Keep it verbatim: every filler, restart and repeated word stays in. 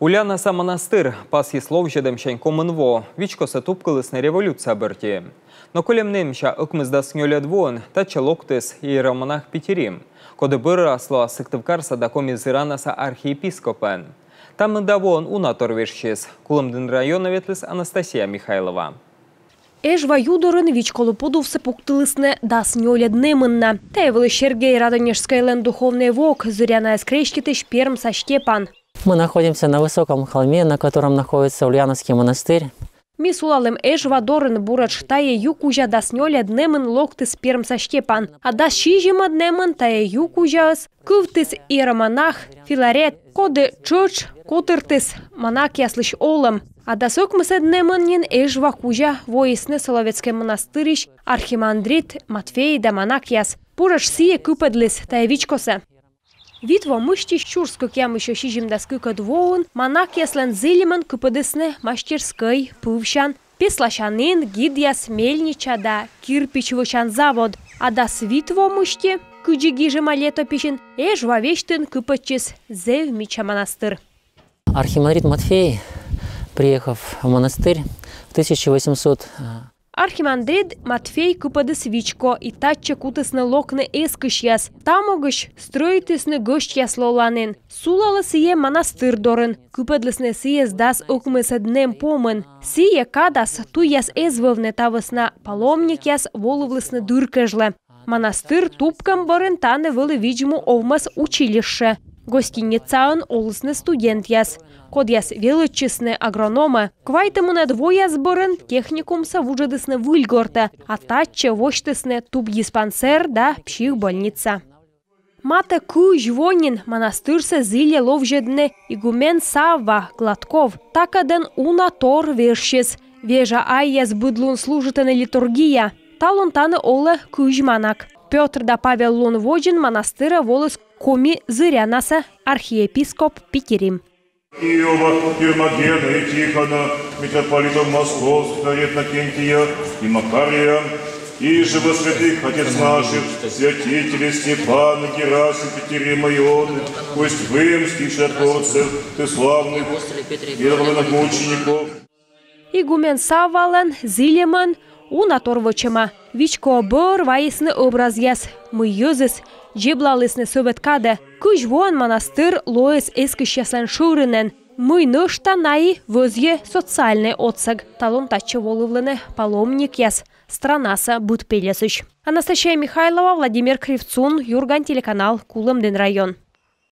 Ульянаса манастыр пасйис ловзьӧдӧмсянь комын во. Вичкосӧ тупкылісны революция бӧрти. Но кольӧм нэмся ӧкмысдас нёльӧд воын татчӧ локтіс иеромонах Питирим, коді бӧрас лоӧ Сыктывкарса да Коми Зырянаса архиепископӧн. Та мында воӧн уна тор вежсис. Кулӧмдін районӧ ветліс Анастасия Михайлова. Эжва ю дорын вичколы подувсӧ пуктылісны дас нёльӧд нэмын на. Тайӧ вӧлі Сергей Радонежскӧйлӧн духовнӧй вок, зырянаӧс креститысь Пермса Степан. Мы находимся на высоком холме, на котором находится Ульяновский монастырь. Ми сулалім Эжва дорын. Буретш тайӧ ю кузя дас нёльӧд нэмын локтіс Пермса Степан. А дас сизимӧд нэмын тайӧ ю кузяыс кывтіс иеромонах Филарет, коді тшӧтш котыртіс манакъяслысь олӧм. А дас ӧкмысӧд нэмын нин Эжва кузя воисны Соловецкӧй манастырысь архимандрит Матфей да манакъяс. Буретш сійӧ кыпӧдліс тайӧ вичкосӧ. Вит во мысти, сюрс кӧкъямыссё сизимдас кыкӧд воын, манакъяслӧн зільӧмӧн кыпӧдісны мастерскӧй, пывсян, песласянін, гидъяс, мельнича да кирпич вӧчан завод. А дас вит во мысти, кыдзи гижӧма летописьын, Эжва весьтын кыпӧдчис зэв мича манастыр. Архимандрит Матфей, приехав в монастырь в тысяча восемьсот Архимандрит Матфей кыпӧдіс вичко, и татчӧ кутісны локны эскысьяс. Та могысь стрӧитісны гӧсьтъяслы оланін. Сулалӧ сійӧ манастыр дорын. Кыпӧдлісны сійӧс дас ӧкмысӧд нэм помын. Сійӧ кадас туйяс эз вӧвны, та вӧсна паломникъяс волывлісны дыр кежлӧ. Манастыр тупкӧм бӧрын тані вӧлі видз-му овмӧс училище. Гостиницаын олісны студентъяс, кодъяс велӧдчисны агрономӧ. Квайтымынӧд вояс бӧрын техникумсӧ вуджӧдісны Выльгортӧ, а татчӧ восьтісны тубдиспансер да психбольница. Матӧ кызь во нин манастырсӧ зільӧ ловзьӧдны игумен Савва Гладков. Та кадӧн уна тор вежсис. Вежа айяс быд лун служитӧны литургия. Талун тані олӧ кызь манак. Пётр да Павел лун водзын манастырӧ воліс Коми Зырянаса архиепископ Питирим. Иова, Ермогена и Тихона, митрополитов Московских, Иннокентия и Макария, и же во святых отец наших, святителей Стефана, Герасима, Питирима, Ионы, Усть-Вымских чудотворцев, ты славных верных мучеников. Игумен Саввалӧн зільӧмӧн уна тор вӧчӧма. Вичкоӧ бӧр вайисны ӧбразъяс, мый йӧзыс дзеблалісны сӧвет кадӧ. Кызь воӧн манастыр лоис эскысьяслӧн шӧринӧн, мый нӧшта на и вӧзйӧ социальнӧй отсӧг. Талун татчӧ волывлӧны паломникъяс странаса быд пельӧсысь. Анастасия Михайлова, Владимир Кривцун, «Юрган» телеканал, Кулӧмдін район.